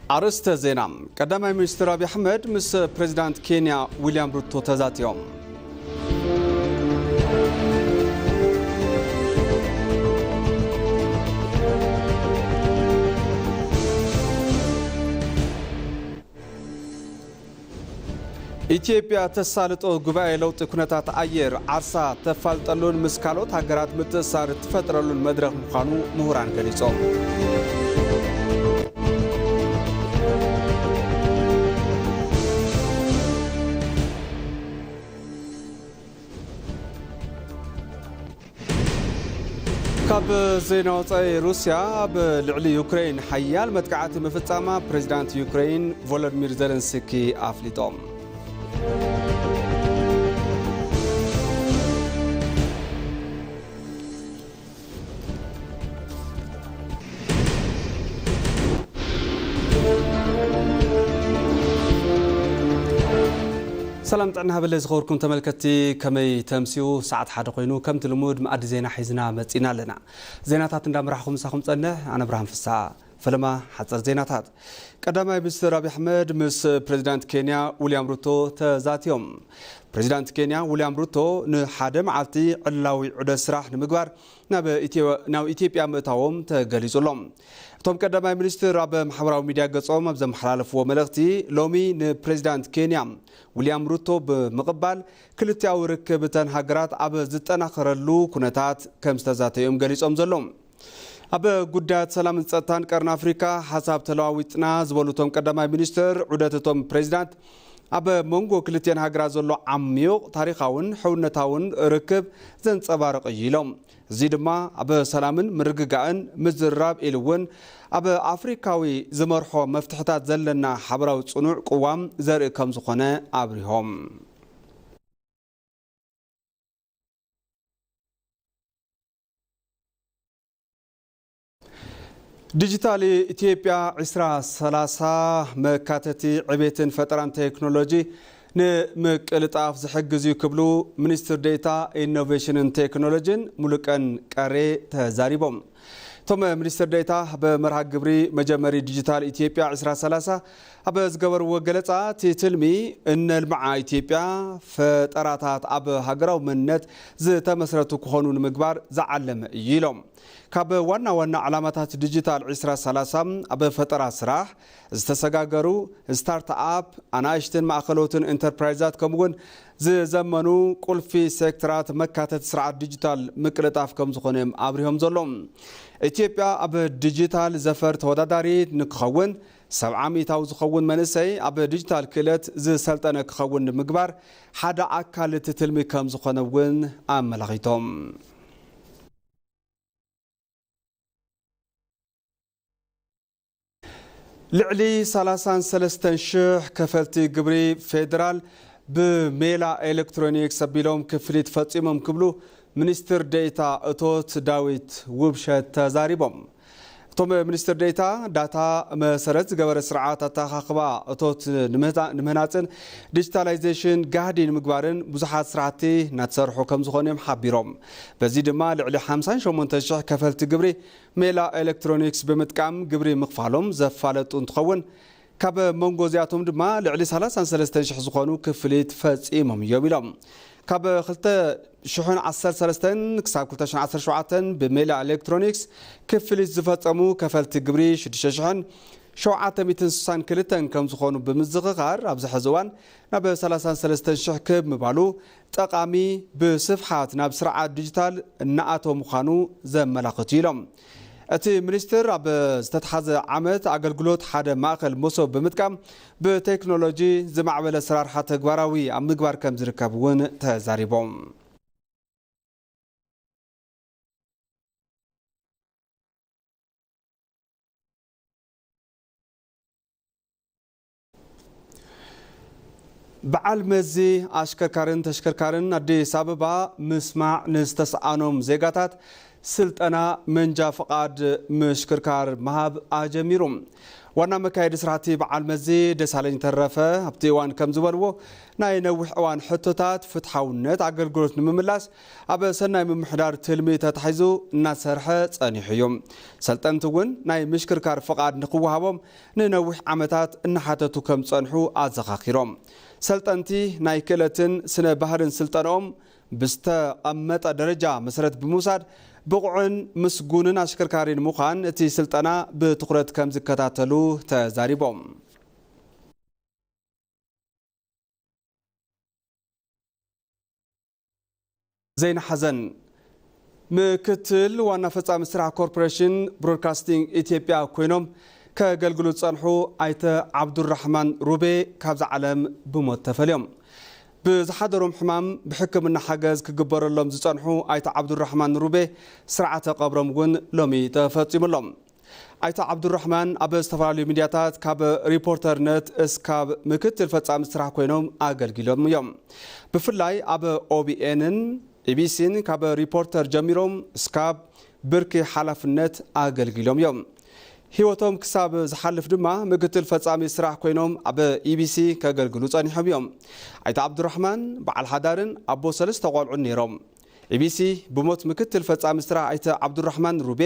ኣርእስተ ዜና። ቀዳማይ ሚኒስትር ኣብይ ኣሕመድ ምስ ፕሬዚዳንት ኬንያ ዊልያም ሩቶ ተዛቲዮም። ኢትዮጵያ ተሳልጦ ጉባኤ ለውጢ ኩነታት ኣየር ዓርሳ ተፋልጠሉን ምስ ካልኦት ሃገራት ምትእስሳር ትፈጥረሉን መድረኽ ምዃኑ ምሁራን ገሊጾም። ካብ ዜና ወጻኢ፣ ሩስያ ኣብ ልዕሊ ዩክሬን ሓያል መጥቃዕቲ ምፍጻማ ፕሬዚዳንት ዩክሬን ቮሎዲሚር ዜለንስኪ ኣፍሊጦም። ሰላም ጥዕና ሃበለይ ዝኸበርኩም ተመልከትቲ፣ ከመይ ተምስዩ? ሰዓት ሓደ ኮይኑ ከምቲ ልሙድ መኣዲ ዜና ሒዝና መጺና ኣለና። ዜናታት እንዳመራሕኹ ምሳኹም ጸንሕ ኣነ ብርሃን ፍስሓ። ፈለማ ሓጸር ዜናታት። ቀዳማይ ሚኒስትር ኣብይ ኣሕመድ ምስ ፕሬዚዳንት ኬንያ ዊልያም ሩቶ ተዛትዮም። ፕሬዚዳንት ኬንያ ዊልያም ሩቶ ንሓደ መዓልቲ ዕላዊ ዑደት ስራሕ ንምግባር ናብ ኢትዮ-፣ ናብ ኢትዮጵያ ምእታዎም ተገሊጹ ኣሎ። እቶም ቀዳማይ ሚኒስትር ኣብ ማሕበራዊ ሚድያ ገጾም ኣብ ዘመሓላለፍዎ መልእኽቲ፣ ሎሚ ንፕሬዚዳንት ኬንያ ዊልያም ሩቶ ብምቕባል ክልቲኣዊ ርክብ እተን ሃገራት ኣብ ዝጠናኸረሉ ኩነታት ከም ዝተዛተዩ እዮም ገሊጾም ዘለዉ። ኣብ ጉዳያት ሰላምን ጸጥታን ቀርኒ ኣፍሪካ ሓሳብ ተለዋዊጥና ዝበሉ እቶም ቀዳማይ ሚኒስትር፣ ዑደት እቶም ፕሬዚዳንት ኣብ መንጎ ክልቲአን ሃገራት ዘሎ ዓሚቕ ታሪኻውን ሕውነታውን ርክብ ዘንጸባርቕ እዩ ኢሎም። እዚ ድማ ኣብ ሰላምን ምርግጋእን ምዝርራብ ኢሉ እውን ኣብ ኣፍሪካዊ ዝመርሖ መፍትሕታት ዘለና ሓበራዊ ጽኑዕ ቅዋም ዘርኢ ከም ዝኾነ ኣብሪሆም። ዲጂታል ኢትዮጵያ ዕስራ ሰላሳ መካተቲ ዕቤትን ፈጠራን ቴክኖሎጂ ንምቅልጣፍ ዝሕግዝ እዩ ክብሉ ሚኒስትር ዴኤታ ኢኖቬሽንን ቴክኖሎጂን ሙሉቀን ቀሬ ተዛሪቦም። እቶም ሚኒስትር ዴኤታ ብመርሃ ግብሪ መጀመሪ ዲጂታል ኢትዮጵያ ዕስራ ሰላሳ ኣብ ዝገበርዎ ገለጻ፣ እቲ ትልሚ እነልምዓ ኢትዮጵያ ፈጠራታት ኣብ ሃገራዊ መንነት ዝተመስረቱ ክኾኑ ንምግባር ዝዓለመ እዩ ኢሎም። ካብ ዋና ዋና ዕላማታት ዲጂታል ዕስራ ሰላሳ ኣብ ፈጠራ ስራሕ ዝተሰጋገሩ ስታርትኣፕ፣ ኣናእሽትን ማእኸሎትን ኢንተርፕራይዛት ከምኡውን ዝዘመኑ ቁልፊ ሴክተራት መካተቲ ስርዓት ዲጂታል ምቅልጣፍ ከም ዝኾነ እዮም ኣብሪሆም ዘለዉ። ኢትዮጵያ ኣብ ዲጂታል ዘፈር ተወዳዳሪ ንክኸውን ሰብዓ ሚእታዊ ዝኸውን መንእሰይ ኣብ ዲጂታል ክእለት ዝሰልጠነ ክኸውን ንምግባር ሓደ ኣካል እቲ ትልሚ ከም ዝኾነ እውን ኣመላኺቶም። ልዕሊ ሰላሳን ሰለስተን ሽሕ ከፈልቲ ግብሪ ፌደራል ብሜላ ኤሌክትሮኒክስ ኣቢሎም ክፍሊት ፈጺሞም ክብሉ ሚኒስትር ዴኤታ እቶት ዳዊት ውብሸት ተዛሪቦም። እቶም ሚኒስትር ዴኤታ፣ ዳታ መሰረት ዝገበረ ስርዓት ኣተኣኻኽባ እቶት ንምህና-፣ ንምህናፅን ዲጂታላይዜሽን ጋህዲ ንምግባርን ብዙሓት ስራሕቲ እናተሰርሑ ከም ዝኾኑ እዮም ሓቢሮም። በዚ ድማ ልዕሊ ሓምሳን ሸሞንተን ሽሕ ከፈልቲ ግብሪ ሜላ ኤሌክትሮኒክስ ብምጥቃም ግብሪ ምኽፋሎም ዘፋለጡ እንትኸውን፣ ካብ መንጎ እዚኣቶም ድማ ልዕሊ ሰላሳን ሰለስተን ሽሕ ዝኾኑ ክፍሊት ፈጺሞም እዮም ኢሎም። ካብ ክልተ ሽሕን ዓሰርተ ሰለስተን ክሳብ ክልተ ሽሕን ዓሰርተ ሸውዓተን ብሜላ ኤሌክትሮኒክስ ክፍሊት ዝፈጸሙ ከፈልቲ ግብሪ ሽዱሽተ ሽሕን ሸውዓተ ሚእትን ስሳን ክልተን ከም ዝኾኑ ብምዝኽኻር፣ ኣብዚ ሕዚ እዋን ናብ ሰላሳን ሰለስተን ሽሕ ክብ ምባሉ ጠቓሚ፣ ብስፍሓት ናብ ስርዓት ዲጂታል እናኣተወ ምዃኑ ዘመላኽት እዩ ኢሎም። እቲ ሚኒስትር ኣብ ዝተትሓዘ ዓመት ኣገልግሎት ሓደ ማእኸል መሶብ ብምጥቃም ብቴክኖሎጂ ዝማዕበለ ኣሰራርሓ ተግባራዊ ኣብ ምግባር ከም ዝርከብ እውን ተዛሪቦም። በዓል መዚ ኣሽከርካርን ተሽከርካርን ኣዲስ ኣበባ ምስማዕ ንዝተሰኣኖም ዜጋታት ስልጠና መንጃ ፍቓድ ምሽክርካር ምሃብ ኣጀሚሩ። ዋና መካየዲ ስራሕቲ በዓል መዚ ደሳለኝ ተረፈ ኣብቲ እዋን ከም ዝበልዎ፣ ናይ ነዊሕ እዋን ሕቶታት ፍትሓውነት ኣገልግሎት ንምምላስ ኣብ ሰናይ ምምሕዳር ትልሚ ተታሒዙ እናሰርሐ ጸኒሑ እዩ። ሰልጠንቲ እውን ናይ ምሽክርካር ፍቓድ ንክወሃቦም ንነዊሕ ዓመታት እናሓተቱ ከም ዝጸንሑ ኣዘኻኺሮም። ሰልጠንቲ ናይ ክእለትን ስነ ባህርን ስልጠናኦም ብዝተቐመጠ ደረጃ መሰረት ብምውሳድ ብቑዕን ምስጉንን ኣሽከርካሪ ንምዃን እቲ ስልጠና ብትኹረት ከም ዝከታተሉ ተዛሪቦም። ዜና ሓዘን። ምክትል ዋና ፈጻሚ ስራሕ ኮርፖሬሽን ብሮድካስቲንግ ኢትዮጵያ ኮይኖም ከገልግሉ ዝጸንሑ ኣይተ ዓብዱራሕማን ሩቤ ካብዛ ዓለም ብሞት ተፈልዮም። ብዝሓደሮም ሕማም ብሕክምና ሓገዝ ክግበረሎም ዝጸንሑ ኣይተ ዓብዱራሕማን ሩቤ ስርዓተ ቀብሮም እውን ሎሚ ተፈጺሙሎም። ኣይተ ዓብዱራሕማን ኣብ ዝተፈላለዩ ሚድያታት ካብ ሪፖርተርነት እስካብ ምክትል ፈጻሚ ስራሕ ኮይኖም ኣገልጊሎም እዮም። ብፍላይ ኣብ ኦቢኤንን ኢቢሲን ካብ ሪፖርተር ጀሚሮም እስካብ ብርኪ ሓላፍነት ኣገልጊሎም እዮም። ህይወቶም ክሳብ ዝሓልፍ ድማ ምክትል ፈጻሚ ስራሕ ኮይኖም ኣብ ኢቢሲ ከገልግሉ ጸኒሖም እዮም። ኣይተ ዓብዱራሕማን በዓል ሓዳርን ኣቦ ሰለስተ ቆልዑን ነይሮም። ኢቢሲ ብሞት ምክትል ፈጻሚ ስራሕ ኣይተ ዓብዱራሕማን ሩቤ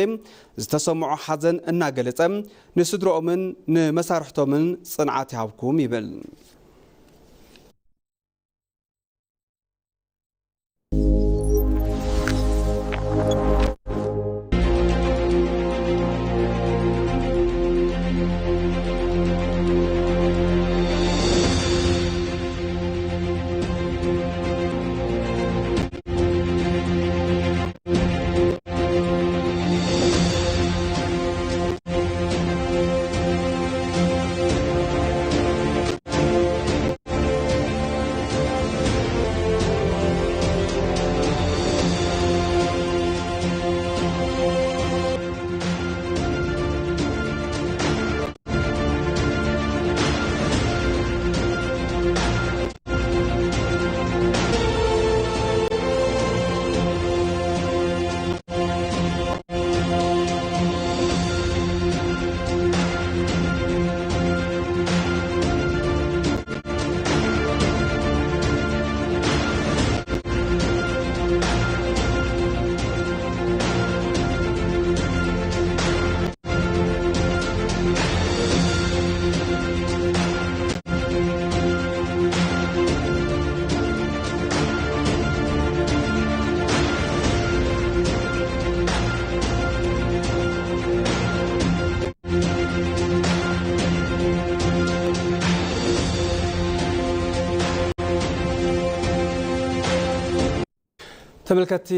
ዝተሰምዖ ሓዘን እናገለጸ ንስድሮኦምን ንመሳርሕቶምን ጽንዓት ይሃብኩም ይብል። ተመልከትቲ፣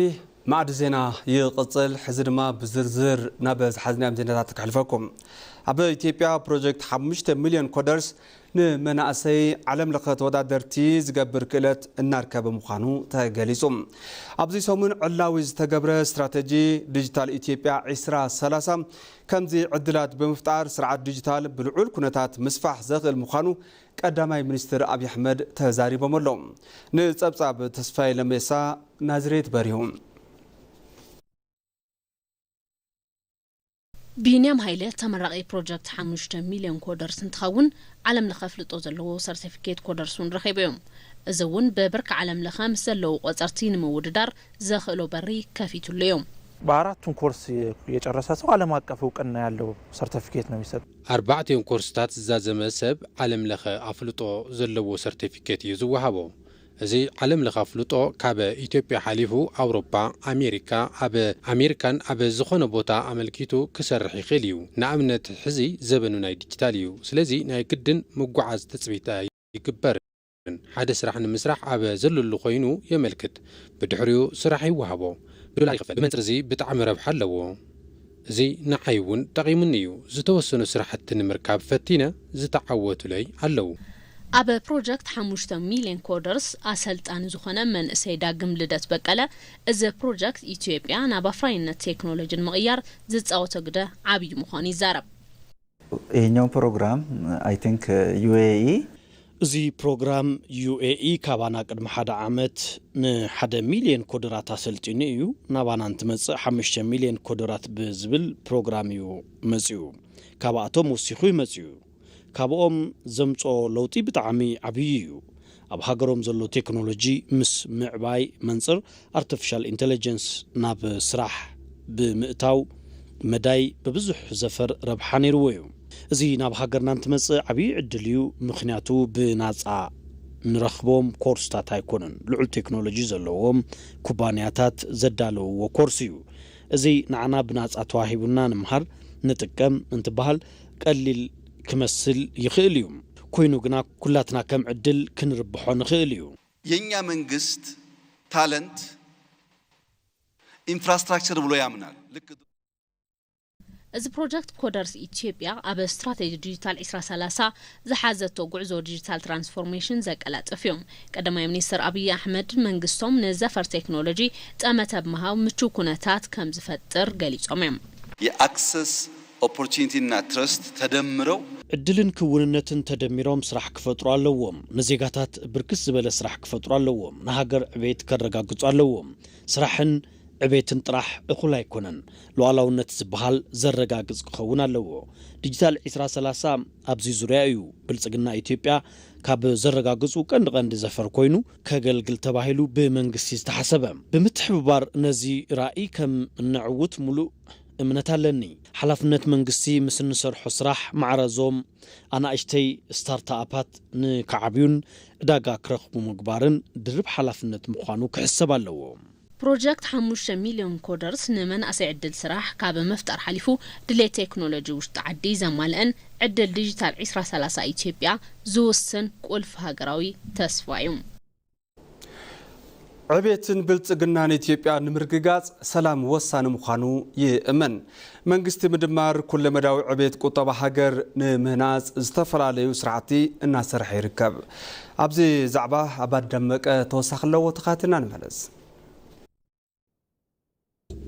ማዕዲ ዜና ይቕጽል። ሕዚ ድማ ብዝርዝር ናብ ዝሓዝናዮም ዜናታት ከሕልፈኩም። ኣብ ኢትዮጵያ ፕሮጀክት ሓሙሽተ ሚልዮን ኮደርስ ንመናእሰይ ዓለም ለኸ ተወዳደርቲ ዝገብር ክእለት እናርከበ ምዃኑ ተገሊጹ። ኣብዚ ሰሙን ዕላዊ ዝተገብረ ስትራተጂ ዲጂታል ኢትዮጵያ ዕስራ ሰላሳ ከምዚ ዕድላት ብምፍጣር ስርዓት ዲጂታል ብልዑል ኩነታት ምስፋሕ ዘኽእል ምዃኑ ቀዳማይ ሚኒስትር ኣብይ ኣሕመድ ተዛሪቦም ኣለዉ። ንጸብጻብ ተስፋዬ ለሜሳ፣ ናዝሬት በሪሁ። ቢንያም ሃይለ ተመራቒ ፕሮጀክት ሓሙሽተ ሚልዮን ኮደርስ እንትኸውን፣ ዓለም ለኸ ኣፍልጦ ዘለዎ ሰርቲፊኬት ኮደርስ እውን ረኺቡ እዩ። እዚ እውን ብብርኪ ዓለም ለኸ ምስ ዘለዉ ቆጸርቲ ንምውድዳር ዘኽእሎ በሪ ከፊቱሉ እዩ። በአራቱም ኮርስ የጨረሰ ሰው ዓለም አቀፍ እውቅና ያለው ሰርተፊኬት ነው የሚሰጥ። ኣርባዕቲኦም ኮርስታት ዝዛዘመ ሰብ ዓለም ለኸ ኣፍልጦ ዘለዎ ሰርቲፊኬት እዩ ዝወሃቦ። እዚ ዓለም ለኸ ኣፍልጦ ካብ ኢትዮጵያ ሓሊፉ ኣውሮፓ፣ ኣሜሪካ፣ ኣብ ኣሜሪካን ኣብ ዝኾነ ቦታ ኣመልኪቱ ክሰርሕ ይኽእል እዩ። ንኣብነት ሕዚ ዘበኑ ናይ ዲጂታል እዩ። ስለዚ ናይ ግድን ምጉዓዝ ትጽቢት ኣይግበርን። ሓደ ስራሕ ንምስራሕ ኣብ ዘለሉ ኮይኑ የመልክት። ብድሕሪኡ ስራሕ ይወሃቦ። ዶላር ይኽፈል። ብመንጽር እዚ ብጣዕሚ ረብሓ ኣለዎ። እዚ ንዓይ እውን ጠቒሙኒ እዩ። ዝተወሰኑ ስራሕቲ ንምርካብ ፈቲነ፣ ዝተዓወቱለይ ኣለዉ። ኣብ ፕሮጀክት ሓሙሽተ ሚልዮን ኮደርስ ኣሰልጣኒ ዝኾነ መንእሰይ ዳግም ልደት በቀለ፣ እዚ ፕሮጀክት ኢትዮጵያ ናብ ኣፍራይነት ቴክኖሎጂ ንምቕያር ዝጻወቶ ግደ ዓብዪ ምዃኑ ይዛረብ። ይሄኛው ፕሮግራም፣ I think, ዩ ኤ ኢ እዚ ፕሮግራም ዩ ኤ ኢ ካባና ቅድሚ ሓደ ዓመት ንሓደ ሚልዮን ኮደራት ኣሰልጢኑ እዩ። ናባና እንትመጽእ ሓሙሽተ ሚልዮን ኮደራት ብዝብል ፕሮግራም እዩ መጺኡ። ካብኣቶም ወሲኹ ይመጽእ እዩ። ካብኦም ዘምጽኦ ለውጢ ብጣዕሚ ዓብዪ እዩ። ኣብ ሃገሮም ዘሎ ቴክኖሎጂ ምስ ምዕባይ መንጽር ኣርቲፊሻል ኢንተለጀንስ ናብ ስራሕ ብምእታው መዳይ ብብዙሕ ዘፈር ረብሓ ነይርዎ እዩ። እዚ ናብ ሃገርና እንትመጽእ ዓብዪ ዕድል እዩ፣ ምኽንያቱ ብናጻ ንረኽቦም ኮርስታት ኣይኮነን፣ ልዑል ቴክኖሎጂ ዘለዎም ኩባንያታት ዘዳለውዎ ኮርስ እዩ። እዚ ንዓና ብናጻ ተዋሂቡና ንምሃር ንጥቀም እንትበሃል ቀሊል ክመስል ይኽእል እዩ። ኮይኑ ግና ኩላትና ከም ዕድል ክንርብሖ ንኽእል እዩ። የኛ መንግስት ታለንት ኢንፍራስትራክቸር ብሎ ያምናል። ልክ እዚ ፕሮጀክት ኮደርስ ኢትዮጵያ ኣብ ስትራቴጂ ዲጂታል ዕስራ ሰላሳ ዝሓዘቶ ጉዕዞ ዲጂታል ትራንስፎርሜሽን ዘቀላጥፍ እዩ። ቀዳማይ ሚኒስትር ኣብይ ኣሕመድ መንግስቶም ንዘፈር ቴክኖሎጂ ጠመተ ብምሃብ ምቹው ኩነታት ከም ዝፈጥር ገሊጾም እዮም። የአክሰስ ኦፖርቹኒቲ እና ትረስት ተደምረው ዕድልን ክውንነትን ተደሚሮም ስራሕ ክፈጥሩ ኣለዎም። ንዜጋታት ብርክት ዝበለ ስራሕ ክፈጥሩ ኣለዎም። ንሃገር ዕቤት ከረጋግጹ ኣለዎም። ስራሕን ዕቤትን ጥራሕ እኹል ኣይኮነን። ሉዓላውነት ዝበሃል ዘረጋግጽ ክኸውን ኣለዎ። ዲጂታል ዕስራ ሰላሳ ኣብዚ ዙርያ እዩ። ብልጽግና ኢትዮጵያ ካብ ዘረጋግጹ ቀንዲ ቀንዲ ዘፈር ኮይኑ ከገልግል ተባሂሉ ብመንግስቲ ዝተሓሰበ። ብምትሕብባር ነዚ ራእይ ከም እነዕውት ሙሉእ እምነት ኣለኒ። ሓላፍነት መንግስቲ ምስ እንሰርሖ ስራሕ ማዕረዞም ኣናእሽተይ ስታርታኣፓት ንክዓብዩን ዕዳጋ ክረኽቡ ምግባርን ድርብ ሓላፍነት ምዃኑ ክሕሰብ ኣለዎ። ፕሮጀክት ሓሙሽተ ሚልዮን ኮደርስ ንመናእሰይ ዕድል ስራሕ ካብ ምፍጣር ሓሊፉ ድሌት ቴክኖሎጂ ውሽጢ ዓዲ ዘማልእን ዕድል ዲጂታል ዕስራ ሰላሳ ኢትዮጵያ ዝውስን ቁልፍ ሃገራዊ ተስፋ እዩ። ዕቤትን ብልጽግናን ኢትዮጵያ ንምርግጋጽ ሰላም ወሳኒ ምዃኑ ይእመን። መንግስቲ ምድማር ኩለመዳዊ ዕቤት ቁጠባ ሃገር ንምህናጽ ዝተፈላለዩ ስራሕቲ እናሰርሐ ይርከብ። ኣብዚ ዛዕባ ኣባድ ደመቀ ተወሳኺ ኣለዎ፣ ተኻትና ንመለስ።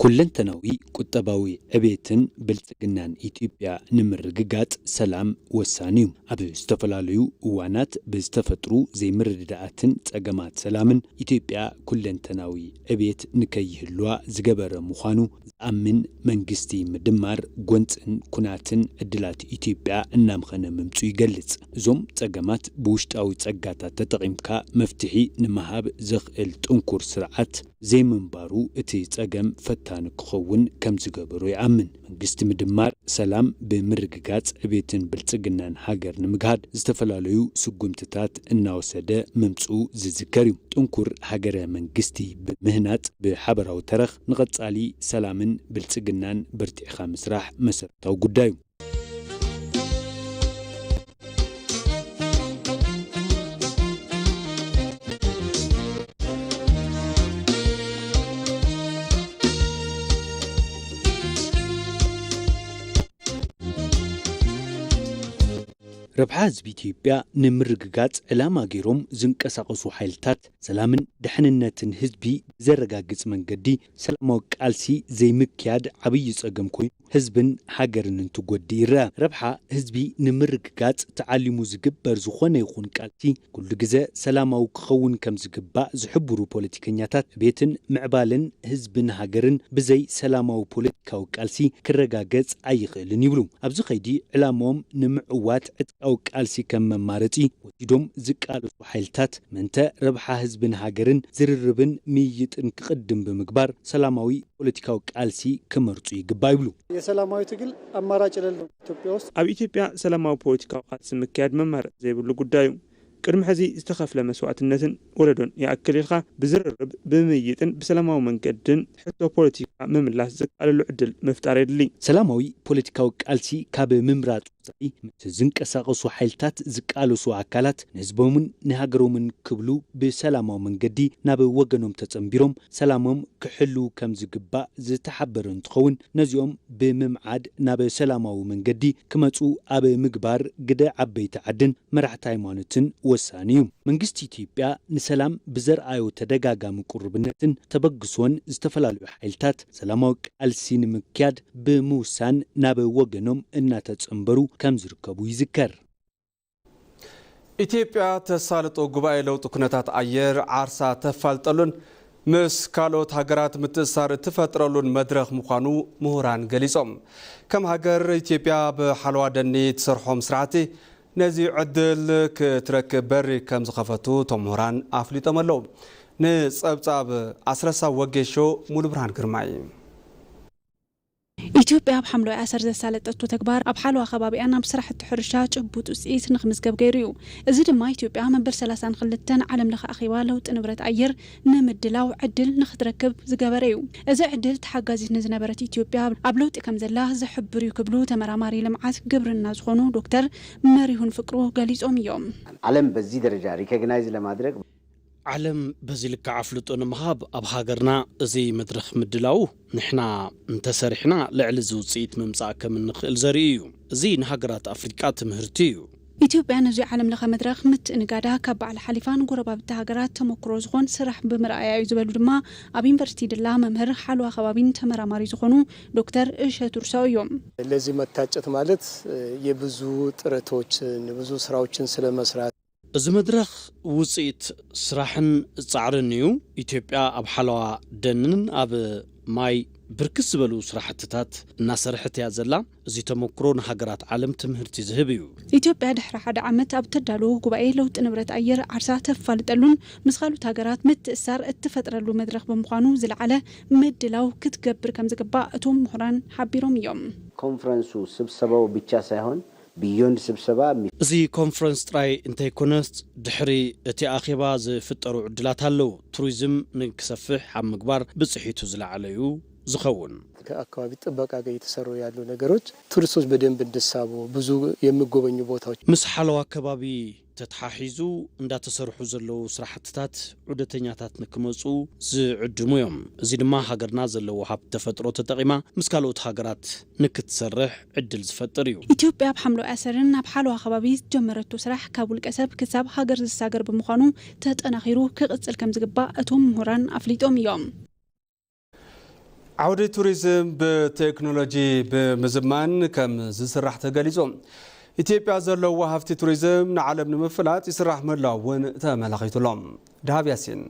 ኩለንተናዊ ቁጠባዊ ዕቤትን ብልጽግናን ኢትዮጵያ ንምርግጋጽ ሰላም ወሳኒ እዩ። ኣብ ዝተፈላለዩ እዋናት ብዝተፈጥሩ ዘይምርድዳኣትን ጸገማት ሰላምን ኢትዮጵያ ኩለንተናዊ ዕቤት ንከይህልዋ ዝገበረ ምዃኑ ዝኣምን መንግስቲ ምድማር ጎንጽን ኩናትን ዕድላት ኢትዮጵያ እናምኸነ ምምጹ ይገልጽ። እዞም ጸገማት ብውሽጣዊ ጸጋታት ተጠቒምካ መፍትሒ ንምሃብ ዘኽእል ጥንኩር ስርዓት ዘይምንባሩ እቲ ጸገም ፈታኒ ክኸውን ከም ዝገበሮ ይኣምን። መንግስቲ ምድማር ሰላም ብምርግጋጽ ዕቤትን ብልጽግናን ሃገር ንምግሃድ ዝተፈላለዩ ስጉምትታት እናወሰደ ምምጽኡ ዝዝከር እዩ። ጥንኩር ሃገረ መንግስቲ ብምህናጽ ብሓበራዊ ተረኽ ንቐጻሊ ሰላምን ብልጽግናን በርቲዕኻ ምስራሕ መሰረታዊ ጉዳይ እዩ። ረብሓ ህዝቢ ኢትዮጵያ ንምርግጋጽ ዕላማ ገይሮም ዝንቀሳቐሱ ሓይልታት ሰላምን ድሕንነትን ህዝቢ ብዘረጋግጽ መንገዲ ሰላማዊ ቃልሲ ዘይምክያድ ዓብዪ ጸገም ኮይኑ ህዝብን ሃገርን እንትጎድእ ይረኣ። ረብሓ ህዝቢ ንምርግጋጽ ተዓሊሙ ዝግበር ዝኾነ ይኹን ቃልሲ ኩሉ ግዘ ሰላማዊ ክኸውን ከም ዝግባእ ዝሕብሩ ፖለቲከኛታት ዕቤትን ምዕባልን ህዝብን ሃገርን ብዘይ ሰላማዊ ፖለቲካዊ ቃልሲ ክረጋገጽ ኣይኽእልን ይብሉ። ኣብዚ ኸይዲ ዕላምኦም ንምዕዋት ዕጥቃዊ ቃልሲ ከም መማረጺ ወሲዶም ዝቃለሱ ሓይልታት ምእንተ ረብሓ ህዝብን ሃገርን ዝርርብን ምይይጥን ክቕድም ብምግባር ሰላማዊ ፖለቲካዊ ቃልሲ ክመርጹ ይግባእ ይብሉ። የሰላማዊ ትግል አማራጭ የሌለው ኢትዮጵያ ውስጥ ኣብ ኢትዮጵያ ሰላማዊ ፖለቲካዊ ቃልሲ ምክያድ መማረጺ ዘይብሉ ጉዳይ እዩ። ቅድሚ ሕዚ ዝተኸፍለ መስዋእትነትን ወለዶን ይኣክል ኢልካ ብዝርርብ፣ ብምይይጥን ብሰላማዊ መንገድን ሕቶ ፖለቲካ ምምላስ ዝከኣለሉ ዕድል ምፍጣር የድሊ። ሰላማዊ ፖለቲካዊ ቃልሲ ካብ ምምራጽ ወጻኢ ምስ ዝንቀሳቐሱ ሓይልታት ዝቃለሱ ኣካላት ንህዝቦምን ንሃገሮምን ክብሉ ብሰላማዊ መንገዲ ናብ ወገኖም ተጸንቢሮም ሰላሞም ክሕልዉ ከም ዝግባእ ዝተሓበረ እንትኸውን ነዚኦም ብምምዓድ ናብ ሰላማዊ መንገዲ ክመጹ ኣብ ምግባር ግደ ዓበይቲ ዓድን መራሕቲ ሃይማኖትን ወሳኒ እዩ። መንግስቲ ኢትዮጵያ ንሰላም ብዘርኣዮ ተደጋጋሚ ቁርብነትን ተበግሶን ዝተፈላለዩ ሓይልታት ሰላማዊ ቃልሲ ንምክያድ ብምውሳን ናብ ወገኖም እናተጸንበሩ ከም ዝርከቡ ይዝከር። ኢትዮጵያ ተሳልጦ ጉባኤ ለውጢ ኩነታት ኣየር ዓርሳ ተፋልጠሉን ምስ ካልኦት ሃገራት ምትእሳር እትፈጥረሉን መድረኽ ምዃኑ ምሁራን ገሊጾም። ከም ሃገር፣ ኢትዮጵያ ብሓለዋ ደኒ ትሰርሖም ስራሕቲ ነዚ ዕድል ክትረክብ በሪ ከም ዝኸፈቱ እቶም ምሁራን ኣፍሊጦም ኣለዉ። ንጸብጻብ ኣስረሳ ወጌሾ፣ ሙሉ ብርሃን ግርማይ። ኢትዮጵያ ኣብ ሓምለዋይ ኣሰር ዘሳለጠቶ ተግባር፣ ኣብ ሓለዋ ከባቢኣን ኣብ ስራሕቲ ሕርሻ ጭቡጥ ውፅኢት ንክምዝገብ ገይሩ እዩ። እዚ ድማ ኢትዮጵያ መበል ሰላሳን ክልተን ዓለም ለኸ ኣኼባ ለውጢ ንብረት ኣየር ንምድላው ዕድል ንክትረክብ ዝገበረ እዩ። እዚ ዕድል ተሓጋዚት ንዝነበረት ኢትዮጵያ ኣብ ለውጢ ከም ዘላ ዝሕብር እዩ ክብሉ ተመራማሪ ልምዓት ግብርና ዝኾኑ ዶክተር መሪሁን ፍቅሩ ገሊጾም እዮም። ዓለም በዚህ ደረጃ ሪኮግናይዝ ለማድረግ ዓለም በዚ ልክዕ ኣፍልጦ ንምሃብ ኣብ ሃገርና እዚ መድረኽ ምድላዉ፣ ንሕና እንተሰሪሕና ልዕሊ እዚ ውፅኢት ምምፃእ ከም እንኽእል ዘርኢ እዩ። እዚ ንሃገራት ኣፍሪቃ ትምህርቲ እዩ። ኢትዮጵያ ነዚ ዓለም ለኸ መድረኽ ምትእንጋዳ ካብ ባዕላ ሓሊፋ ንጎረባብቲ ሃገራት ተመክሮ ዝኾን ስራሕ ብምርኣያ እዩ ዝበሉ ድማ ኣብ ዩኒቨርሲቲ ድላ መምህር ሓለዋ ከባቢን ተመራማሪ ዝኾኑ ዶክተር እሸቱ ርሳው እዮም። ለዚህ መታጨት ማለት የብዙ ጥረቶችን ብዙ ስራዎችን ስለመስራት እዚ መድረኽ ውፅኢት ስራሕን ፃዕርን እዩ። ኢትዮጵያ ኣብ ሓለዋ ደንን ኣብ ማይ ብርክት ዝበሉ ስራሕትታት እናሰርሐት እያ ዘላ። እዚ ተመክሮ ንሃገራት ዓለም ትምህርቲ ዝህብ እዩ። ኢትዮጵያ ድሕሪ ሓደ ዓመት ኣብ ተዳለዎ ጉባኤ ለውጢ ንብረት ኣየር ዓርሳ ተፋልጠሉን ምስ ካልኦት ሃገራት ምትእሳር እትፈጥረሉ መድረኽ ብምዃኑ ዝለዓለ ምድላው ክትገብር ከም ዝግባእ እቶም ምሁራን ሓቢሮም እዮም። ኮንፈረንሱ ስብሰባው ብቻ ሳይሆን ቢዮንድ ስብሰባ እዚ ኮንፈረንስ ጥራይ እንተይኮነስ ድሕሪ እቲ ኣኼባ ዝፍጠሩ ዕድላት ኣለዉ። ቱሪዝም ንክሰፍሕ ኣብ ምግባር ብፅሒቱ ዝለዓለ እዩ ዝኸውን። ከአካባቢ ጥበቃ ጋር እየተሰሩ ያሉ ነገሮች ቱሪስቶች በደንብ እንዲሳቡ ብዙ የሚጎበኙ ቦታዎች ምስ ሓለዋ ከባቢ ተተሓሒዙ እንዳተሰርሑ ዘለዉ ስራሕትታት ዑደተኛታት ንክመፁ ዝዕድሙ እዮም። እዚ ድማ ሃገርና ዘለዎ ሃብቲ ተፈጥሮ ተጠቒማ ምስ ካልኦት ሃገራት ንክትሰርሕ ዕድል ዝፈጥር እዩ። ኢትዮጵያ ኣብ ሓምለዋይ ኣሰርን ኣብ ሓለዋ ከባቢ ዝጀመረቶ ስራሕ ካብ ውልቀ ሰብ ክሳብ ሃገር ዝሳገር ብምዃኑ ተጠናኺሩ ክቕፅል ከም ዝግባእ እቶም ምሁራን ኣፍሊጦም እዮም። ዓውዲ ቱሪዝም ብቴክኖሎጂ ብምዝማን ከም ዝስራሕ ተገሊጹ። ኢትዮጵያ ዘለዎ ሃፍቲ ቱሪዝም ንዓለም ንምፍላጥ ይስራሕ ምህላው እውን ተመላኺቱሎም። ደሃብ ያሲን።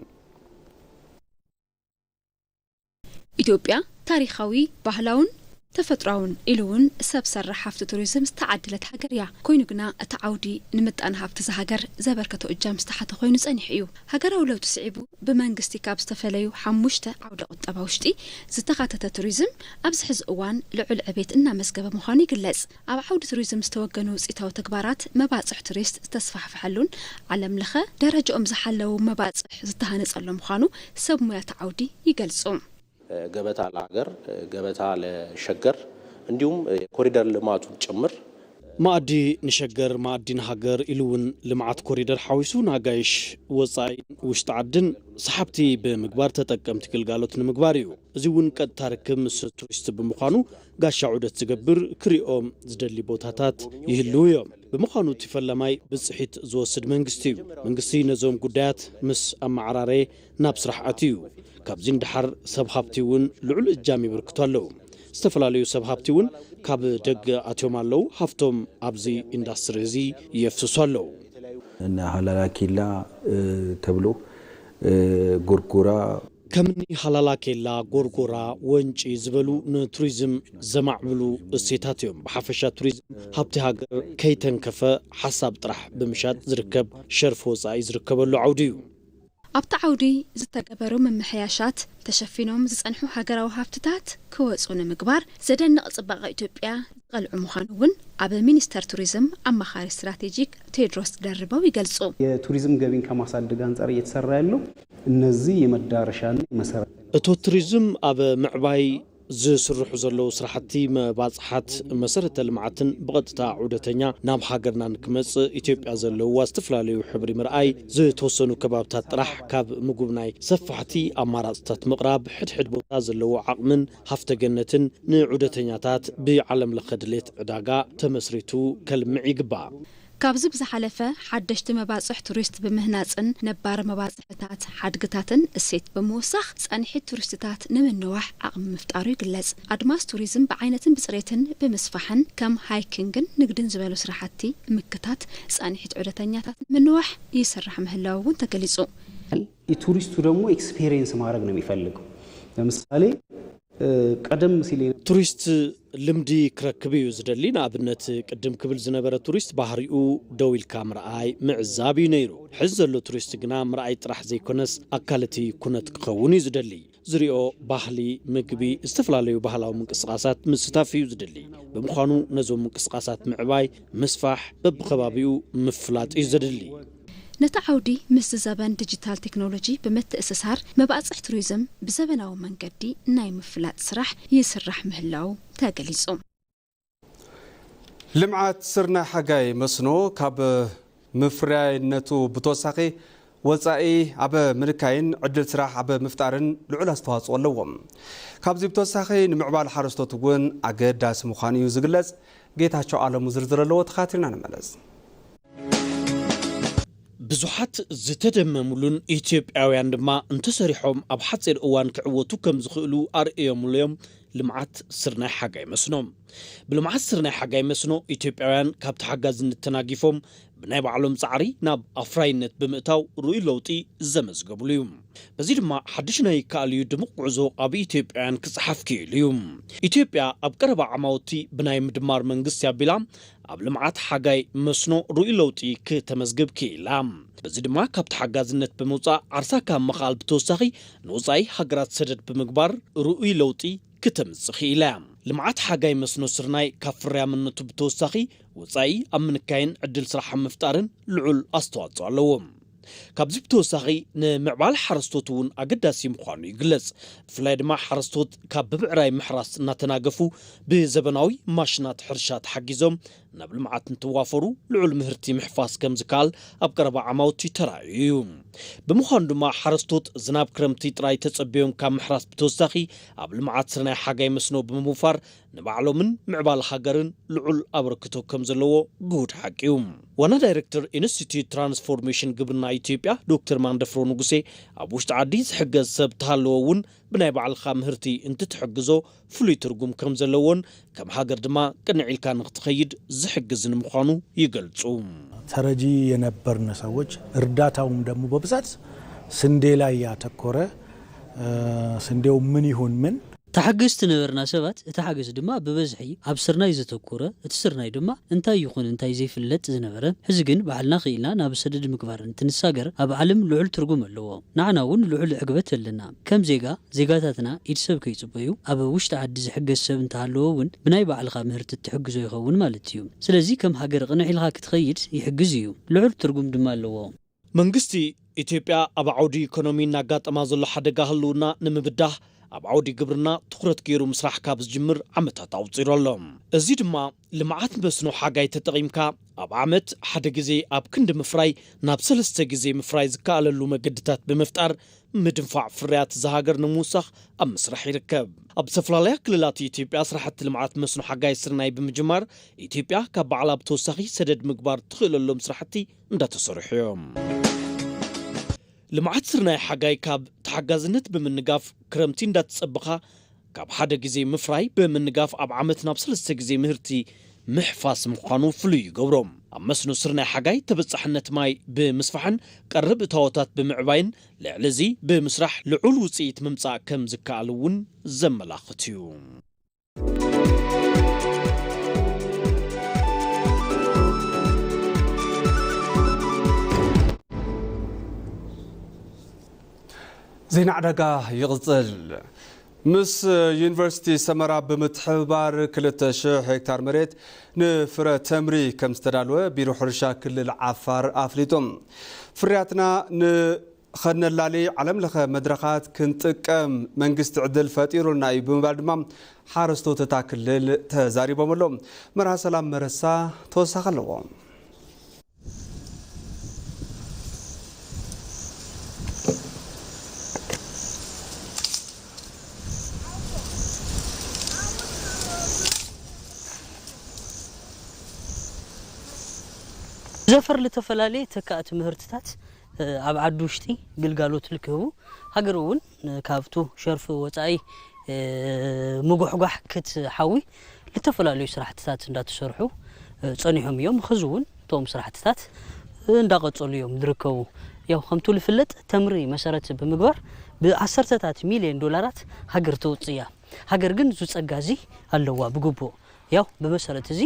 ኢትዮጵያ ታሪኻዊ፣ ባህላውን ተፈጥሮኣውን ኢሉ እውን ሰብ ሰራሕ ሃፍቲ ቱሪዝም ዝተዓደለት ሃገር እያ። ኮይኑ ግና እቲ ዓውዲ ንምጣነ ሃፍቲ እዛ ሃገር ዘበርከቶ እጃም ዝተሓተ ኮይኑ ጸኒሑ እዩ። ሃገራዊ ለውጢ ስዒቡ ብመንግስቲ ካብ ዝተፈለዩ ሓሙሽተ ዓውደ ቁጠባ ውሽጢ ዝተኻተተ ቱሪዝም ኣብዚ ሕዚ እዋን ልዑል ዕቤት እናመዝገበ ምዃኑ ይግለጽ። ኣብ ዓውዲ ቱሪዝም ዝተወገኑ ውፅኢታዊ ተግባራት መባፅሕ ቱሪስት ዝተስፋሕፍሐሉን ዓለም ለኸ ደረጃኦም ዝሓለዉ መባፅሕ ዝተሃነፀሉ ምዃኑ ሰብ ሙያ እቲ ዓውዲ ይገልፁ። ገበታ ለሀገር፣ ገበታ ለሸገር እንዲሁም የኮሪደር ልማቱን ጭምር ማእዲ ንሸገር፣ ማእዲ ንሃገር ኢሉ እውን ልምዓት ኮሪደር ሓዊሱ ንኣጋይሽ ወፃኢን ውሽጢ ዓድን ሰሓብቲ ብምግባር ተጠቀምቲ ግልጋሎት ንምግባር እዩ። እዚ እውን ቀጥታ ርክብ ምስ ቱሪስት ብምዃኑ ጋሻ ዑደት ዝገብር ክሪኦም ዝደሊ ቦታታት ይህልዉ እዮም። ብምዃኑ እቲ ፈላማይ ብፅሒት ዝወስድ መንግስቲ እዩ። መንግስቲ ነዞም ጉዳያት ምስ ኣመዓራረየ ናብ ስራሕ ኣትዩ እዩ። ካብዚ ንደሓር ሰብ ሃብቲ እውን ልዑል እጃም የበርክቱ ኣለዉ። ዝተፈላለዩ ሰብ ሃብቲ እውን ካብ ደገ ኣትዮም ኣለዉ። ሃፍቶም ኣብዚ ኢንዳስትሪ እዚ የፍስሱ ኣለዉ። እነ ሃላላ ኬላ ተብሎ ጎርጎራ ከምኒ ሃላላ ኬላ፣ ጎርጎራ፣ ወንጪ ዝበሉ ንቱሪዝም ዘማዕብሉ እሴታት እዮም። ብሓፈሻ ቱሪዝም ሃብቲ ሃገር ከይተንከፈ ሓሳብ ጥራሕ ብምሻጥ ዝርከብ ሸርፊ ወፃኢ ዝርከበሉ ዓውዲ እዩ። ኣብቲ ዓውዲ ዝተገበሩ ምምሕያሻት ተሸፊኖም ዝፀንሑ ሃገራዊ ሃብትታት ክወፁ ንምግባር ዘደንቕ ፅባቐ ኢትዮጵያ ዝቐልዑ ምዃኑ እውን ኣብ ሚኒስተር ቱሪዝም ኣማኻሪ ስትራቴጂክ ቴድሮስ ደርበው ይገልፁ። የቱሪዝም ገቢን ከማሳደግ አንጻር እየተሰራ ያለው እነዚህ የመዳረሻና የመሰረተ እቶ ቱሪዝም ኣብ ምዕባይ ዝስርሑ ዘለዉ ስራሕቲ መባፅሓት መሰረተ ልምዓትን ብቐጥታ ዑደተኛ ናብ ሃገርና ንክመፅእ ኢትዮጵያ ዘለውዋ ዝተፈላለዩ ሕብሪ ምርኣይ ዝተወሰኑ ከባብታት ጥራሕ ካብ ምጉብናይ ሰፋሕቲ ኣማራፅታት ምቕራብ ሕድሕድ ቦታ ዘለዎ ዓቕምን ሃፍተ ገነትን ንዑደተኛታት ብዓለም ለኸ ድሌት ዕዳጋ ተመስሪቱ ከልምዕ ይግባእ። ካብዚ ብዝሓለፈ ሓደሽቲ መባፅሕ ቱሪስት ብምህናፅን ነባር መባፅሕታት ሓድግታትን እሴት ብምውሳኽ ፃንሒት ቱሪስትታት ንምንዋሕ ዓቕሚ ምፍጣሩ ይግለፅ። ኣድማስ ቱሪዝም ብዓይነትን ብፅሬትን ብምስፋሕን ከም ሃይኪንግን ንግድን ዝበሉ ስራሕቲ ምክታት ፃንሒት ዑደተኛታት ንምንዋሕ ይስራሕ ምህላው እውን ተገሊፁ። ቱሪስቱ ደግሞ ኤክስፔሪየንስ ማድረግ ነው የሚፈልገው። ለምሳሌ ቀደም ሲል ቱሪስት ልምዲ ክረክብ እዩ ዝደሊ። ንኣብነት ቅድም ክብል ዝነበረ ቱሪስት ባህሪኡ ደው ኢልካ ምርኣይ ምዕዛብ እዩ ነይሩ። ሕዚ ዘሎ ቱሪስት ግና ምርኣይ ጥራሕ ዘይኮነስ ኣካል እቲ ኩነት ክኸውን እዩ ዝደሊ። ዝሪኦ ባህሊ፣ ምግቢ፣ ዝተፈላለዩ ባህላዊ ምንቅስቃሳት ምስታፍ እዩ ዝደሊ። ብምዃኑ ነዞም ምንቅስቃሳት ምዕባይ፣ ምስፋሕ፣ በብከባቢኡ ምፍላጥ እዩ ዘድሊ። ነቲ ዓውዲ ምስዚ ዘበን ዲጂታል ቴክኖሎጂ ብምትእስሳር መባፅሕ ቱሪዝም ብዘበናዊ መንገዲ ናይ ምፍላጥ ስራሕ ይስራሕ ምህላው ተገሊፁ። ልምዓት ስርናይ ሓጋይ መስኖ ካብ ምፍርያይነቱ ብተወሳኺ ወፃኢ ኣብ ምንካይን ዕድል ስራሕ ኣብ ምፍጣርን ልዑል ኣስተዋፅኦ ኣለዎ። ካብዚ ብተወሳኺ ንምዕባል ሓረስቶት እውን ኣገዳሲ ምዃኑ እዩ ዝግለፅ። ጌታቸው ኣለሙ ዝርዝር ኣለዎ፣ ተኻቲልና ንመለስ። ብዙሓት ዝተደመሙሉን ኢትዮጵያውያን ድማ እንተሰሪሖም ኣብ ሓፂር እዋን ክዕወቱ ከም ዝኽእሉ ኣርእዮምሉ እዮም። ልምዓት ስርናይ ሓጋይ መስኖ። ብልምዓት ስርናይ ሓጋይ መስኖ ኢትዮጵያውያን ካብ ተሓጋዝነት ተናጊፎም ብናይ ባዕሎም ፃዕሪ ናብ ኣፍራይነት ብምእታው ርኡይ ለውጢ ዘመዝገብሉ እዩ። በዚ ድማ ሓድሽ ናይ ይከኣል እዩ ድሙቕ ጉዕዞ ኣብ ኢትዮጵያውያን ክፅሓፍ ክኢሉ እዩ። ኢትዮጵያ ኣብ ቀረባ ዓማውቲ ብናይ ምድማር መንግስቲ ኣቢላ ኣብ ልምዓት ሓጋይ መስኖ ርኡይ ለውጢ ክተመዝግብ ክኢላ። በዚ ድማ ካብ ተሓጋዝነት ብምውፃእ ዓርሳ ካብ ምኽኣል ብተወሳኺ ንወፃኢ ሃገራት ሰደድ ብምግባር ርኡይ ለውጢ ክተምፅእ ክኢላ። ልምዓት ሓጋይ መስኖ ስርናይ ካብ ፍርያምነቱ ብተወሳኺ ወፃኢ ኣብ ምንካይን ዕድል ስራሕ ኣብ ምፍጣርን ልዑል ኣስተዋፅኦ ኣለዎ። ካብዚ ብተወሳኺ ንምዕባል ሓረስቶት እውን ኣገዳሲ ምዃኑ ይግለፅ። ብፍላይ ድማ ሓረስቶት ካብ ብብዕራይ ምሕራስ እናተናገፉ ብዘበናዊ ማሽናት ሕርሻ ተሓጊዞም ናብ ልምዓት እንትዋፈሩ ልዑል ምህርቲ ምሕፋስ ከም ዝከኣል ኣብ ቀረባ ዓማውቲ ተራእዩ እዩ። ብምዃኑ ድማ ሓረስቶት ዝናብ ክረምቲ ጥራይ ተጸብዮም ካብ ምሕራስ ብተወሳኺ ኣብ ልምዓት ስርናይ ሓጋይ መስኖ ብምውፋር ንባዕሎምን ምዕባል ሃገርን ልዑል ኣበርክቶ ከም ዘለዎ ግሁድ ሓቂ እዩ። ዋና ዳይሬክተር ኢንስቲትዩት ትራንስፎርሜሽን ግብርና ኢትዮጵያ ዶክተር ማንደፍሮ ንጉሴ ኣብ ውሽጢ ዓዲ ዝሕገዝ ሰብ ተሃለዎ እውን ብናይ ባዕልኻ ምህርቲ እንትትሕግዞ ፍሉይ ትርጉም ከም ዘለዎን ከም ሃገር ድማ ቅንዕ ኢልካ ንክትኸይድ ዝሕግዝን ምዃኑ ይገልጹ። ተረጂ የነበርን ሰዎች እርዳታውም ደግሞ በብዛት ስንዴ ላይ ያተኮረ ስንዴው ምን ይሁን ምን ተሓገዝቲ ነበርና ሰባት። እቲ ሓገዝ ድማ ብበዝሒ ኣብ ስርናይ ዘተኮረ፣ እቲ ስርናይ ድማ እንታይ ይኹን እንታይ ዘይፍለጥ ዝነበረ፣ ሕዚ ግን ባዕልና ክኢልና ናብ ሰደድ ምግባር እንትንሳገር ኣብ ዓለም ልዑል ትርጉም ኣለዎ። ንዓና እውን ልዑል ዕግበት ኣለና። ከም ዜጋ፣ ዜጋታትና ኢድ ሰብ ከይጽበዩ ኣብ ውሽጢ ዓዲ ዝሕገዝ ሰብ እንተሃለዎ እውን ብናይ ባዕልኻ ምህርቲ እትሕግዞ ይኸውን ማለት እዩ። ስለዚ ከም ሃገር ቅንዕ ኢልኻ ክትኸይድ ይሕግዝ እዩ። ልዑል ትርጉም ድማ ኣለዎ። መንግስቲ ኢትዮጵያ ኣብ ዓውዲ ኢኮኖሚ እናጋጠማ ዘሎ ሓደጋ ህልውና ንምብዳህ ኣብ ዓውዲ ግብርና ትኹረት ገይሩ ምስራሕ ካብ ዝጅምር ዓመታት ኣውፂሩ ኣሎ። እዚ ድማ ልምዓት መስኖ ሓጋይ ተጠቒምካ ኣብ ዓመት ሓደ ግዜ ኣብ ክንዲ ምፍራይ ናብ ሰለስተ ግዜ ምፍራይ ዝከኣለሉ መገድታት ብምፍጣር ምድንፋዕ ፍርያት እዛ ሃገር ንምውሳኽ ኣብ ምስራሕ ይርከብ። ኣብ ዝተፈላለያ ክልላት ኢትዮጵያ ስራሕቲ ልምዓት መስኖ ሓጋይ ስርናይ ብምጅማር ኢትዮጵያ ካብ ባዕላ ብተወሳኺ ሰደድ ምግባር ትኽእለሎም ስራሕቲ እንዳተሰርሑ እዮም። ልምዓት ስርናይ ሓጋይ ካብ ተሓጋዝነት ብምንጋፍ ክረምቲ እንዳተጸበኻ ካብ ሓደ ግዜ ምፍራይ ብምንጋፍ ኣብ ዓመት ናብ ሰለስተ ግዜ ምህርቲ ምሕፋስ ምዃኑ ፍሉይ ይገብሮ። ኣብ መስኖ ስርናይ ሓጋይ ተበጻሕነት ማይ ብምስፋሕን ቀረብ እታወታት ብምዕባይን ልዕሊ እዚ ብምስራሕ ልዑል ውፅኢት ምምፃእ ከም ዝከኣል እውን ዘመላኽት እዩ። ዜና ዕዳጋ ይቕፅል። ምስ ዩኒቨርሲቲ ሰመራ ብምትሕብባር ክልተ ሽሕ ሄክታር መሬት ንፍረ ተምሪ ከም ዝተዳለወ ቢሮ ሕርሻ ክልል ዓፋር ኣፍሊጡ። ፍርያትና ንኸነላሊ ዓለም ለኸ መድረኻት ክንጥቀም መንግስቲ ዕድል ፈጢሩልና እዩ ብምባል ድማ ሓረስቶት እታ ክልል ተዛሪቦም ኣለዉ። መርሃ ሰላም መረሳ ተወሳኺ ኣለዎ። ዘፈር ልተፈላለየ ተካእቲ ምህርትታት ኣብ ዓዲ ውሽጢ ግልጋሎት ልክህቡ ሃገር እውን ካብቱ ሸርፊ ወፃኢ ምጉሕጓሕ ክትሓዊ ልተፈላለዩ ስራሕትታት እንዳተሰርሑ ፀኒሖም እዮም። ሕዚ እውን እቶም ስራሕትታት እንዳቐፀሉ እዮም ዝርከቡ። ያው ከምቱ ዝፍለጥ ተምሪ መሰረት ብምግባር ብዓሰርተታት ሚልዮን ዶላራት ሃገር ተውፅእ እያ። ሃገር ግን እዚ ጸጋ እዚ ኣለዋ ብግቡእ። ያው ብመሰረት እዚ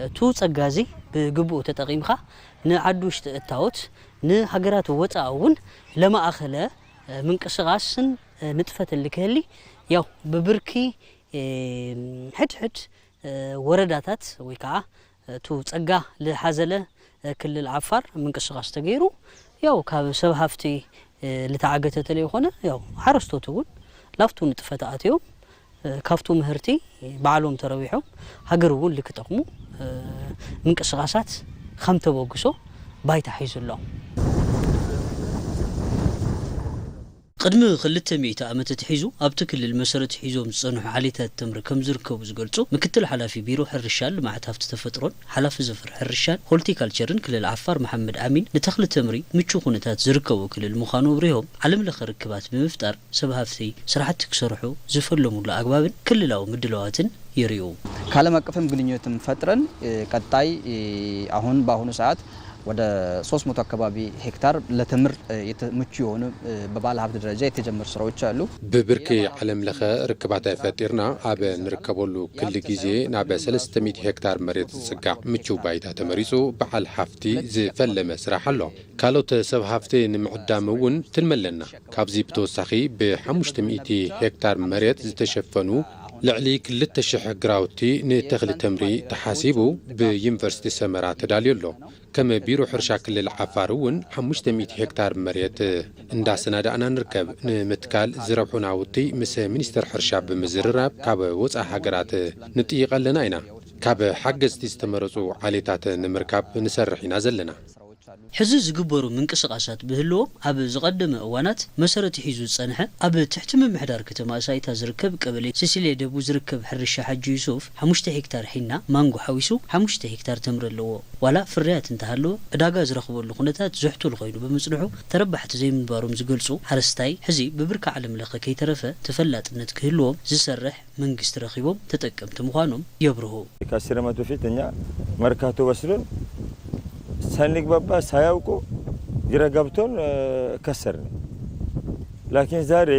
እቲ ጸጋ እዚ ብግቡእ ተጠቒምካ ንዓዲ ውሽጢ እታወት ንሃገራት ወፃኢ እውን ለማእኸለ ምንቅስቓስን ንጥፈትን ልክህሊ ያው ብብርኪ ሕድሕድ ወረዳታት ወይ ከዓ እቱ ጸጋ ዝሓዘለ ክልል ዓፋር ምንቅስቓስ ተገይሩ ያው ካብ ሰብ ሃፍቲ ልተዓገተ ተለይኮነ ያው ሓረስቶት እውን ላፍቱ ንጥፈት ኣትዮም ካብቱ ምህርቲ ባዕሎም ተረዊሖም ሃገር እውን ልክጠቕሙ ምንቅስቓሳት ከም ተበግሶ ባይታ ሒዙ ኣሎ። ቅድሚ ክልተ ሚእቲ ዓመት ኣትሒዙ ኣብቲ ክልል መሰረት ሒዞም ዝጸንሑ ዓሌታት ተምሪ ከም ዝርከቡ ዝገልጹ ምክትል ሓላፊ ቢሮ ሕርሻን ልምዓት ሃፍቲ ተፈጥሮን ሓላፊ ዘፈር ሕርሻን ሆልቲካልቸርን ክልል ዓፋር መሓመድ ኣሚን፣ ንተኽሊ ተምሪ ምቹው ኩነታት ዝርከቦ ክልል ምዃኑ ኣብሪሆም፣ ዓለም ለኸ ርክባት ብምፍጣር ሰብ ሃፍቲ ስራሕቲ ክሰርሑ ዝፈለሙሉ ኣግባብን ክልላዊ ምድላዋትን የርእዩ። ከዓለም አቀፍም ግንኙነትም ፈጥረን ቀጣይ አሁን በአሁኑ ሰዓት ወደ ሶስት መቶ አካባቢ ሄክታር ለተምር ምቹ የሆኑ በባለ ሀብት ደረጃ የተጀመሩ ስራዎች አሉ። ብብርኪ ዓለም ለኸ ርክባት ፈጢርና ኣብ ንርከበሉ ክሊ ግዜ ናብ ሰለስተ ሚእቲ ሄክታር መሬት ዝጽጋዕ ምቹው ባይታ ተመሪጹ በዓል ሃፍቲ ዝፈለመ ስራሕ ኣሎ። ካልኦት ሰብ ሃፍቲ ንምዕዳም እውን ትልሚ ኣለና። ካብዚ ብተወሳኺ ብሓሙሽተ ሚእቲ ሄክታር መሬት ዝተሸፈኑ ልዕሊ ክልተ ሽሕ ግራውቲ ንተኽሊ ተምሪ ተሓሲቡ ብዩኒቨርሲቲ ሰመራ ተዳልዩ ኣሎ። ከም ቢሮ ሕርሻ ክልል ዓፋር እውን ሓሙሽተ ሚእቲ ሄክታር መሬት እንዳሰናዳእና ንርከብ። ንምትካል ዝረብሑ ናውቲ ምስ ሚኒስትር ሕርሻ ብምዝርራብ ካብ ወፃኢ ሃገራት ንጥይቕ ኣለና ኢና። ካብ ሓገዝቲ ዝተመረፁ ዓሌታት ንምርካብ ንሰርሕ ኢና ዘለና። ሕዚ ዝግበሩ ምንቅስቓሳት ብህልዎም ኣብ ዝቐደመ እዋናት መሰረት ሒዙ ዝጸንሐ ኣብ ትሕቲ ምምሕዳር ከተማ ኣሳይታ ዝርከብ ቀበሌ ሲሲልየ ደቡ ዝርከብ ሕርሻ ሓጂ ዩሱፍ ሓሙሽተ ሄክታር ሒና ማንጎ ሓዊሱ ሓሙሽተ ሄክታር ተምሪ ኣለዎ። ዋላ ፍርያት እንተሃለወ ዕዳጋ ዝረኽበሉ ኩነታት ዝሕቱል ኮይኑ ብምጽንሑ ተረባሕቲ ዘይምንባሮም ዝገልጹ ሓረስታይ ሕዚ ብብርኪ ዓለም ለኸ ከይተረፈ ተፈላጥነት ክህልዎም ዝሰርሕ መንግስቲ ረኺቦም ተጠቀምቲ ምዃኖም የብርሁ። ከአስር ዓመት በፊት እኛ መርካቶ ወስዶን ሳንግባባ ሳያውቁ ግራ ገብቶን ከሰርን። ላኪን ዛሬ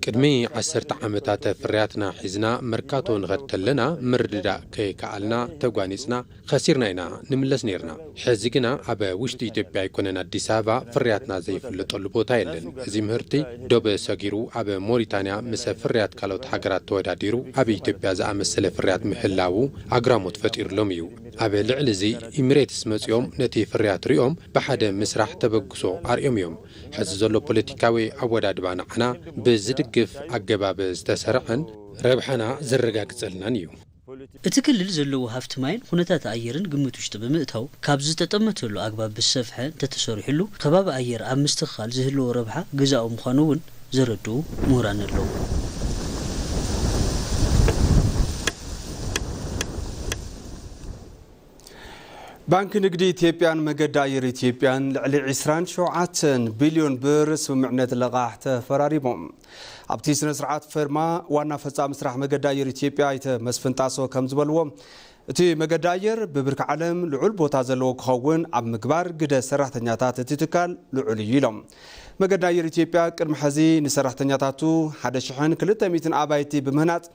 ቅድሚ ዓሰርተ ዓመታት ፍርያትና ሒዝና መርካቶ ንኸድ ተለና ምርድዳእ ከይከኣልና ተጓኒጽና ከሲርና ኢና ንምለስ ነይርና። ሕዚ ግና ኣብ ውሽጢ ኢትዮጵያ ኣይኮነን ኣዲስ ኣበባ ፍርያትና ዘይፍለጠሉ ቦታ የለን። እዚ ምህርቲ ዶብ ሰጊሩ ኣብ ሞሪታንያ ምስ ፍርያት ካልኦት ሃገራት ተወዳዲሩ ኣብ ኢትዮጵያ ዝኣመሰለ ፍርያት ምህላዉ ኣግራሞት ፈጢሩሎም እዩ። ኣብ ልዕሊ እዚ ኢሚሬትስ መጺኦም ነቲ ፍርያት ሪኦም ብሓደ ምስራሕ ተበግሶ ኣርእዮም እዮም። ሕዚ ዘሎ ፖለቲካዊ ኣወዳድባ ንዓና ብዝድግፍ ኣገባብ ዝተሰርዐን ረብሓና ዘረጋግጸልናን እዩ። እቲ ክልል ዘለዎ ሃፍቲ ማይን ኩነታት ኣየርን ግምት ውሽጢ ብምእታው ካብ ዝተጠመተሉ ኣግባብ ብዝሰፍሐ እንተተሰሪሕሉ ከባቢ ኣየር ኣብ ምስትኽኻል ዝህልዎ ረብሓ ግዛኡ ምዃኑ እውን ዘረድኡ ምሁራን ኣለዉ። ባንኪ ንግዲ ኢትዮጵያን መገዲ ኣየር ኢትዮጵያን ልዕሊ ዕስራን ሸውዓተን ቢልዮን ብር ስምምዕነት ልቓሕ ተፈራሪሞም። ኣብቲ ስነ ስርዓት ፈርማ ዋና ፈጻሚ ስራሕ መገዲ ኣየር ኢትዮጵያ ኣይተ መስፍን ጣሰው ከም ዝበልዎ፣ እቲ መገዲ ኣየር ብብርኪ ዓለም ልዑል ቦታ ዘለዎ ክኸውን ኣብ ምግባር ግደ ሰራሕተኛታት እቲ ትካል ልዑል እዩ ኢሎም። መገዲ ኣየር ኢትዮጵያ ቅድሚ ሕዚ ንሰራሕተኛታቱ ሓደ ሽሕን ክልተ ሚእትን ኣባይቲ ብምህናፅ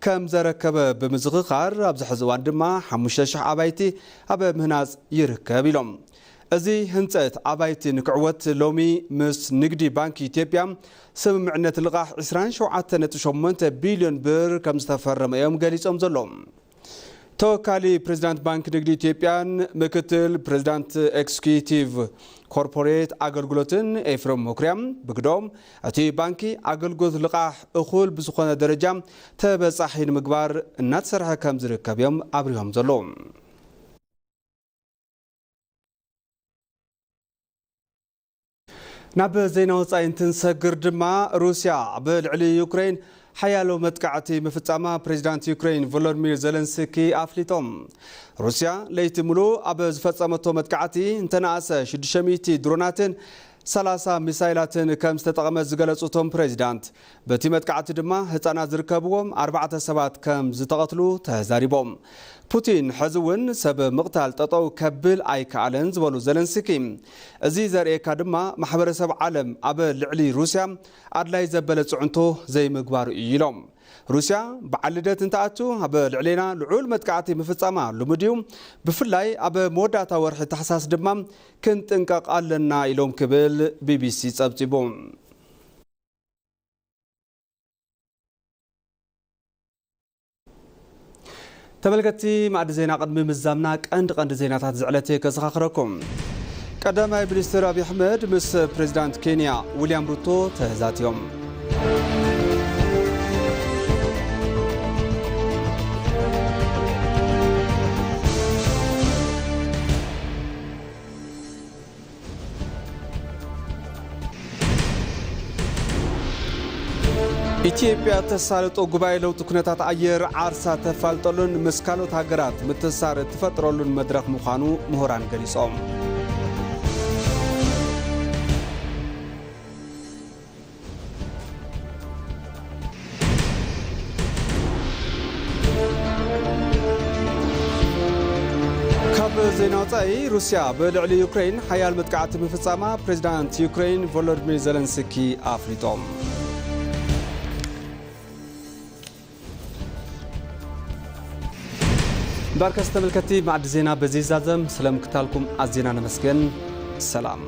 ከም ዘረከበ ብምዝኽኻር ኣብዚ ሕዚ እዋን ድማ ሓሙሽተ ሽሕ ኣባይቲ ኣብ ምህናፅ ይርከብ ኢሎም። እዚ ህንፀት ኣባይቲ ንክዕወት ሎሚ ምስ ንግዲ ባንኪ ኢትዮጵያ ስምምዕነት ልቓሕ ዕስራን ሸውዓተን ነጥቢ ሸሞንተ ቢልዮን ብር ከም ዝተፈረመ እዮም ገሊፆም ዘለዉ። ተወካሊ ፕሬዚዳንት ባንክ ንግዲ ኢትዮጵያን ምክትል ፕሬዚዳንት ኤክስኪዩቲቭ ኮርፖሬት ኣገልግሎትን ኤፍሬም መኩርያ ብግደኦም፣ እቲ ባንኪ ኣገልግሎት ልቓሕ እኹል ብዝኾነ ደረጃ ተበፃሒ ንምግባር እናተሰርሐ ከም ዝርከብ እዮም ኣብሪሆም ዘለዉ። ናብ ዜና ወጻኢ እንትንሰግር ድማ፣ ሩስያ ኣብ ልዕሊ ዩክሬን ሓያሎ መጥቃዕቲ ምፍጻማ ፕሬዚዳንት ዩክሬን ቮሎዲሚር ዘለንስኪ ኣፍሊጦም። ሩስያ ለይቲ ሙሉእ ኣብ ዝፈጸመቶ መጥቃዕቲ እንተነኣሰ ሽዱሽተ ሚእቲ ድሮናትን ሰላሳ ሚሳይላትን ከም ዝተጠቐመት ዝገለጹ እቶም ፕሬዚዳንት፣ በቲ መጥቃዕቲ ድማ ህጻናት ዝርከብዎም ኣርባዕተ ሰባት ከም ዝተቐትሉ ተዛሪቦም። ፑቲን ሕዚ እውን ሰብ ምቕታል ጠጠው ከብል ኣይከኣለን ዝበሉ ዘለንስኪ፣ እዚ ዘርእየካ ድማ ማሕበረሰብ ዓለም ኣብ ልዕሊ ሩስያ ኣድላይ ዘበለ ጽዕንቶ ዘይምግባሩ እዩ ኢሎም። ሩስያ በዓል ልደት እንትኣቱ ኣብ ልዕሌና ልዑል መጥቃዕቲ ምፍጻማ ልሙድ እዩ። ብፍላይ ኣብ መወዳእታ ወርሒ ታሕሳስ ድማ ክንጥንቀቕ ኣለና ኢሎም ክብል ቢቢሲ ጸብጺቡ። ተመልከትቲ ማዕዲ ዜና፣ ቅድሚ ምዛምና ቀንዲ ቀንዲ ዜናታት ዝዕለት ከዘኻኽረኩም። ቀዳማይ ሚኒስትር ኣብይ ኣሕመድ ምስ ፕሬዚዳንት ኬንያ ዊልያም ሩቶ ተዛትዮም። ኢትዮጵያ ተሳልጦ ጉባኤ ለውጢ ኩነታት ኣየር ዓርሳ ተፋልጠሉን ምስ ካልኦት ሃገራት ምትእስሳር እትፈጥረሉን መድረኽ ምዃኑ ምሁራን ገሊጾም። ካብ ዜና ወጻኢ፣ ሩስያ ብልዕሊ ዩክሬን ሓያል መጥቃዕቲ ምፍጻማ ፕሬዚዳንት ዩክሬን ቮሎዲሚር ዘለንስኪ ኣፍሊጦም። እምበኣርከስ ተመልከትቲ፣ ማዕዲ ዜና በዚ ይዛዘም። ስለ ምክታልኩም ኣዝና ነመስግን። ሰላም።